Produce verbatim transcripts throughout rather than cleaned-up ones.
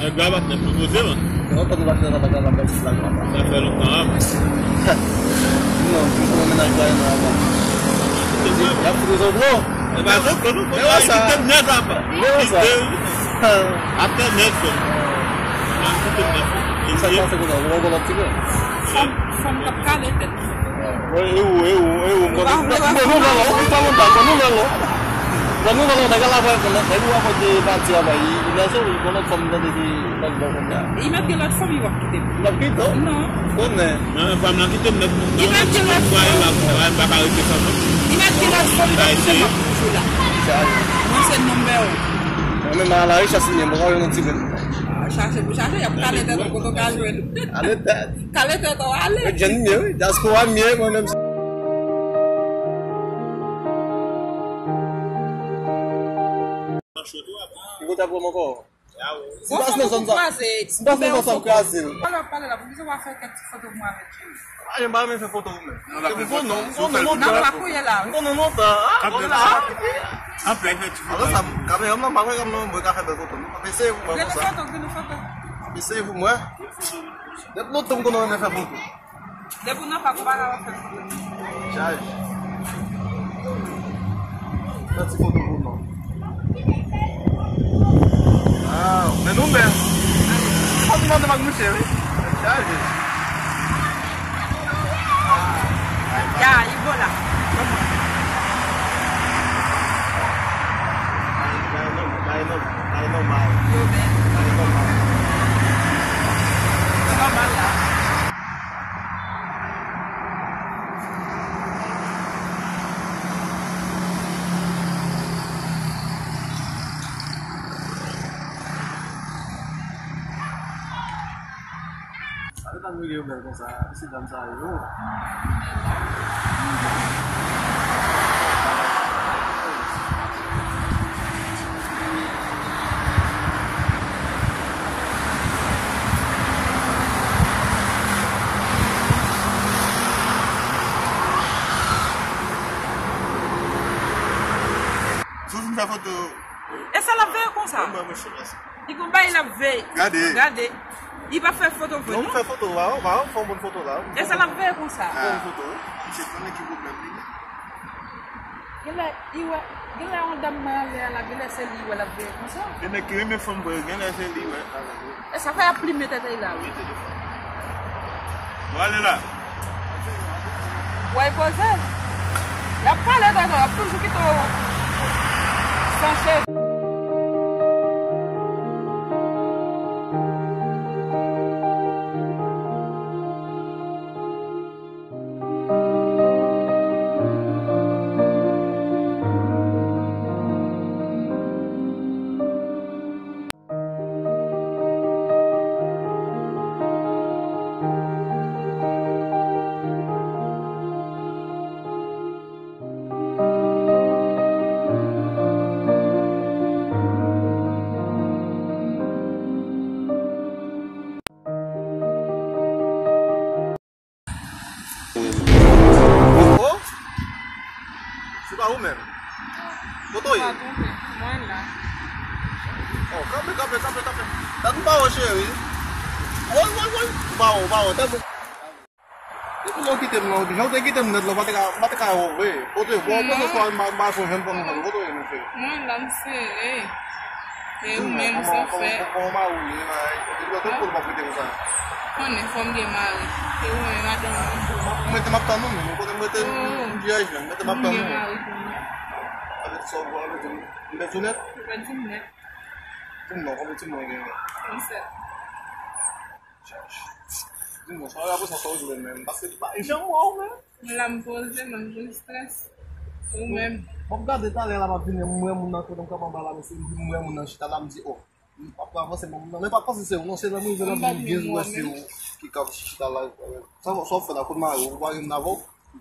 Nèg la pa t nèt nou poze, man. Sa fè lontan, wi. Sa fè lontan, wi. Non, m konnen mennaj la, non, non. Y ap fout yo sou dlo. E pa sou dlo, non. Kite m nèt la, pa. Kite m. Atè nèt, frè. Kite m nèt, frè. Sa k pase kounye a? Ou wè lòt ti grenn? Fanm, fanm k ap kale tèt. E ou, e ou, e ou, m konnen. Mwen nou nan lò, ou pa lontan, mwen nou nan lò. Mwen nou nan lò, nèg la, nèg ou wè kote pati a bay, li lèze, li konnen fanm nan depi nèg la kounye a. Li mèt gen lòt fanm, li w ap kite m. L ap kite w? Non. Konnen. Non, fanm nan kite m nèt. Li mèt gen lòt fanm. M pa ka rete san fanm. Li mèt gen lòt fanm, li p ap kite m, m ap toujou la. Mwen se nonbè w. Mwen menm a la rechèch li ye, m pa ka jwenn yon ti grenn. Ah, chache pou chache, y ap kale tèt ou kote w ka jwenn. Ale tèt. Kale tèt ou ale. Mwen jwenn mye, wi. Dyaspora mye, mwen menm. Ki kote ap wè m ankò? Si m pase nan zòn sa, si m pase nan zòn sa, m kraze l. Pale, pale la, pou kisa w ap fè kèk ti foto pou mwen avèk Jimmy? Ah, m pa renmen fè foto ou menm. N ap fè foto, non, non, non, non, non, pa kounye la. M konnen lontan, ah, konnen lontan. Anpil fè ti foto. Alò sa, kamera m nan, m pa kwè kamera m mwen ka fè bèl foto. M ap eseye pou mwen konsa. Gade foto, gade foto. M ap eseye pou mwen. Depi lontan m konnen renmen fè foto. Depi w nan pak ou pa ka pa fè foto. Chaj. Fè ti foto pou nou. Ah, men nou menm. Fò nou mande bak mouche, wi. Chaj. Ya, Ibola. Bay nòmal. Bay nòmal. Yo, men. Bay nòmal. Se nòmal la. Sa te tann rele yo bèl konsa, mesye dam sa yo. Sou fin fè foto. E sa l ap veye konsa? Mwen, mwen, mwen, mwen, Li gon bagay l ap veye. Gade. Gade. Li pa fè foto vre, non? Non, m fè foto, waw, waw, fè yon bon foto la. E sa l ap veye konsa? Fè yon foto, wi. Misye konnen ki pwoblèm li gen. Genlè, li wè, genlè yon dam nan anlè a la, genlè se li wè l ap veye konsa. Gen nèg ki renmen fanm vre, genlè se li wè. E sa fè y ap plimen tèt li la, wi. Bon, ale la. W ap poze. Y ap kale tèt ou, y ap toujou kite w san cheve. Oh, oh. Se pa ou menm? Kote w ye? Mwen la. Oh, kanpe, kanpe, kanpe, kanpe. Dat m pa wè w, cheri. Woy, woy, woy. M pa wè w, m pa wè w. Tèlman. Depi lè w kite m nan, jan w te kite m nèt la, m pa te ka, m pa te ka wè w vre. Kote w ye? Bon, kote w ye? M pa, m pa fè w jwenn fanm nan. Kote w ye, mesye? Mwen la, m sere. E ou menm, sa w fè? Kòman, kòman, kòman mari w ye, la? Depi lòt kote w ap rete konsa. Konnen fò m gen mari. E ou menm, madanm ou? M ap, m rete, m ap tann ou menm. Ou konnen m rete, m, m vyèj menm. M rete, m ap tann ou. M gen mari tou. Avèk sa w pral di m, m pèdi w nèt? M pèdi w nèt. Di m non, konbyen timoun ou genyen? Tranntsèt. Di m non, sa w ap sa w vle menm. Paske m pa janm wè w menm. Mwen la m poze, mwen m jwenn strès. Ou menm? M ap gade talè la, m ap vini, m wè moun nan kote m kanpe anba la, mesye, m vin wè moun nan chita la, m di, oh, m p ap avanse, men m pa panse se ou, non, se lè m rive la, m byen wè se ou ki kanpe chita la. Sa, sa w ap fè la, kote mari w, ou pa gen moun avè w?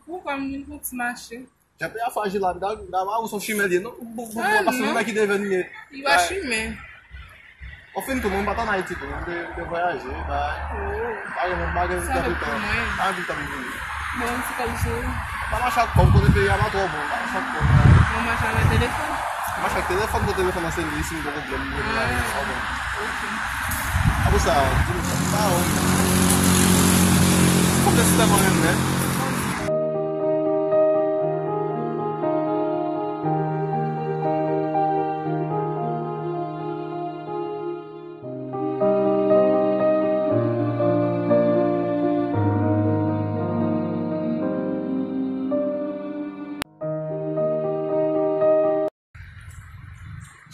Poukwa m vin fè yon ti mache? Jan peyi a frajil la, m ta, m ta ba ou se yon chimen l ye, non? Bon, bon, bon, paske m wè ki devenir. Li pa chimen. Anfen tou, mwen pa t ann Ayiti tou, mwen te, te vwayaje, bay. Oh. Pa gen, pa gen, sa fè pou mwen. Pa gen tan m vini. Bon, ti kòb sou ou. Pa mache ak kòb, kote peyi a pa twò bon, pa mache ak kòb. Mwen mache avèk telefòn. Mache ak telefòn, pou telefòn nan se li, si m gen pwoblèm, mwen vin la, sa bon. Ok. Apre sa, di m sa, m pa wè. Kòm si tèlman renmen.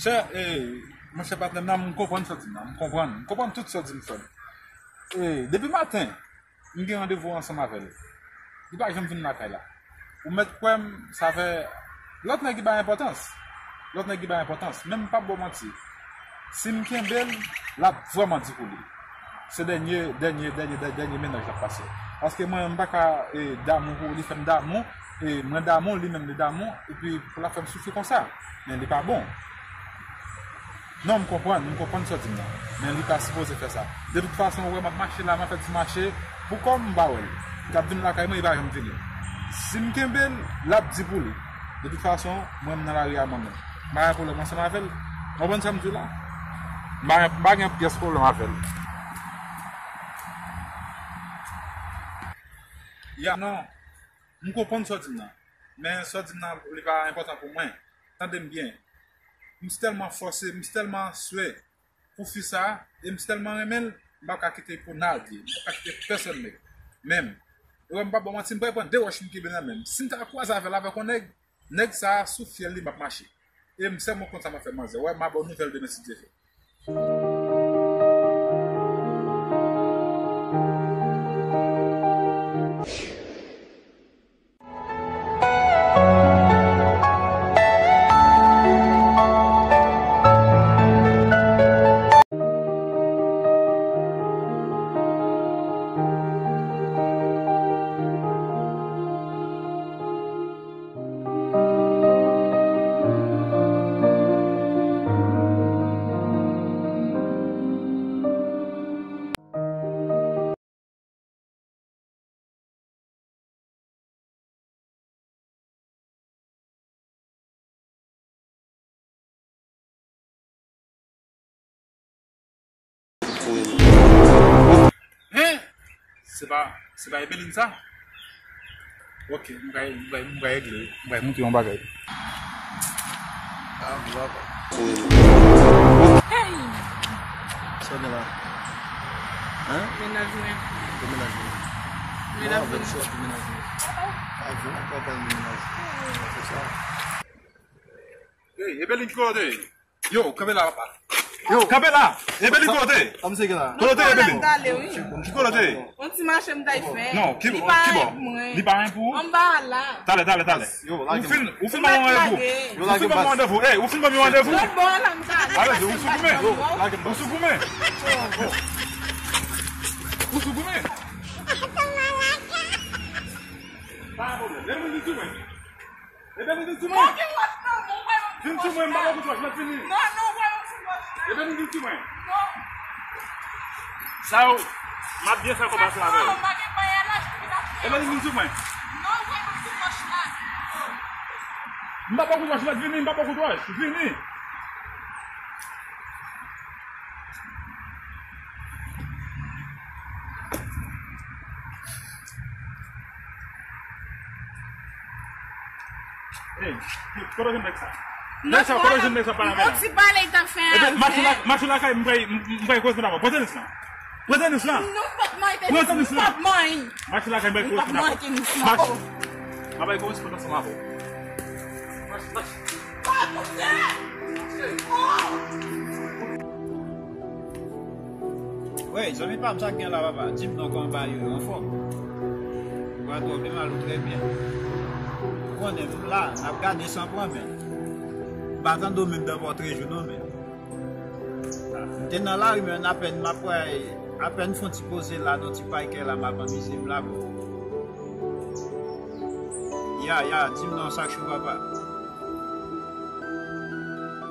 Chè, eh, monchè patnè m nan, m konprann sa w di m nan, m konprann, m konprann tout sa w di m, frè m. Eh, depi maten, m gen randevou ansanm avè l. Li pa janm vin lakay la. Ou mèt kwè m, sa fè lòt nèg li bay enpòtans. Lòt nèg li bay enpòtans. Men m p ap ba w manti. Si m kenbe l, l ap vrèman di pou li. Se dènye, dènye, dènye, dènye, dènye mennaj l ap pase. Paske mwen, m pa ka, eh, damou pou li fè m damou, eh, mwen damou, li menm li damou, epi pou l ap fè m soufri konsa. Men li pa bon. Non, m konprann, m konprann sa w di m nan. Men li pa sipoze fè sa. De tout fason, ou wè m ap mache la, m ap fè ti mache. Pou kò m, m pa wè l. Li t ap vin lakay mwen, li pa janm vini. Si m kenbe l, l ap di pou li. De tout fason, mwen, m nan lari a mwen menm. M pa gen pwoblèm ansanm avè l. Ou konprann sa m di w la? M pa, m pa gen pyès pwoblèm avè l. Ya, non. M konprann sa w di m nan. Men sa w di m nan, li pa enpòtan pou mwen. Tande m byen. M tèlman fòse, m tèlman swè pou fi sa, e m tèlman renmen l, m p ap ka kite l pou nadi, m p ap ka kite pèsòn nèg. Menm. E wè m p ap ba w manti, m prè pran de wòch m kenbe nan men m. Si m ta kwaze avè l avèk yon nèg, nèg sa a sou fyèl li m ap mache. E m sèlman konn sa m ap fè manzè. Wè, m a ba w nouvèl demen si Dye vle. Hein? Se pa, se pa Ebeline sa? Ok, m kay, m kay, m kay regle, m kay montre yon bagay. Ah, m papa. Hey! Sa w gen la? Hein? Mennaj mwen. Ki mennaj mwen? Mennaj mwen. Bon, avèk sa, ki mennaj mwen? Ah, vin ak papa mennaj mwen. Se sa. Hey, Ebeline, ki kote? Yo, kanpe la, papa. Yo. Kanpe la! Ebeline, ki kote? Sa m se gen la? Kote Ebeline? Ki kote? Yon ti mache m t al fè. Non, ki, ki bò? Li pa gen pou ou? Anba la. Talè, talè, talè. Yo, lage m. Ou fin, ou fin ban mwen randevou. Yo, lage m. Ou fin ban mwen randevou. Ey, ou fin ban mwen randevou. Lòt bò la m t ale. Alè, ou sou goumen. Yo, lage m. Ou sou goumen. Ou sou goumen. Pa gen pwoblèm. Lè mwen di goumen. Ebyen, vin sou mwen. Vin sou mwen, m pa ba w kout wòch, mèt fini. Non, non, wè yon ti wòch la. Ebyen, vin sou mwen. Non. Sa yo, m ap byen fè kòb ansanm avè w. Non, m pa gen panyèlaj pou vin achte. Ebyen, vin sou mwen. Non, wè yon ti wòch la. M pa ba w kout wòch, mèt vini, m pa ba w kout wòch. Vini. Ey, kote w jwenn nèg sa? Nèg sa, kote w jwenn nèg sa pa nan men la? Yon ti pale l t ap fè avè m. Ebyen, mache la, mache lakay, m pral, m, m pral koresponn avè w. Pran tenis lan. Pran tenis lan. Non, m p ap manyen tenis. Pran tenis lan. M p ap manyen. Mache lakay, m pral koresponn avè w. M p ap manyen tenis lan. Mache. M ap al koresponn ansanm avè w. Mache, mache. Pa koute! Oh! Wey, zanmi pa m, sa k gen la, papa? Di m non, kòman bagay yo ye, anfòm? Ou pa twò pi mal, ou trè byen. Ou konnen m la, n ap gade san pran, men m pa tande w menm nan pòtre jou non, men. M te nan lari, men apèn m ap wè, apèn m fè yon ti poze la, nan ti pay kay la, m ap anmize m la, bon. Ya, ya, di m non, sa k cho, papa?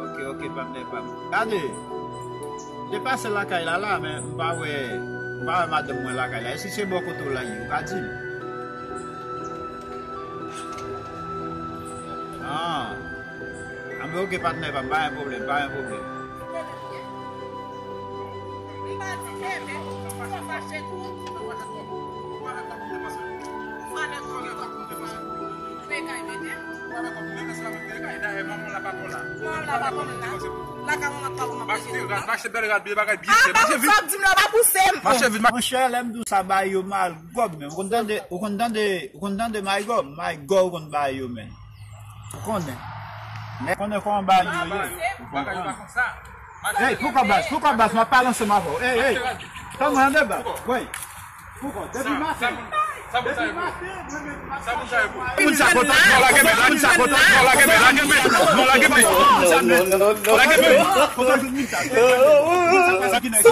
Ok, ok, patnè pa m. Gade, m te pase lakay la, la, men m pa wè, m pa wè madanm mwen lakay la. E si se bò kote w la ye, ou ka di m? Ah. Anben, ok, patnè pa m, pa gen pwoblèm, pa gen pwoblèm. M pa Manman la pa bon la. Lakay manman pa bon, m ap pede. Mache bèl rad, byen bagay, byen chè. Mache vit. Sa w di m la, pa pouse m. Mache vit. Monchè, lè m di w sa, bay yo mal gòb menm. Ou konn tande, ou konn tande, ou konn tande may gòb, may gòb ou konn bay yo menm. Ou konnen. Nèg konnen kòman bay yo ye. Bagay yo pa konsa. Ey, poukò baz, poukò baz, m ap pale ansanm avè w. Ey, ey. Tande, tande baz. Wi. Poukò, depi maten. Depi maten, mwen menm, m ap chache mwayen. Moun sa kontan, non, lage men, moun sa kontan, non, lage men, lage men, non, lage men. Lage men. Kote moun sa? Moun sa pa sa ki nèg.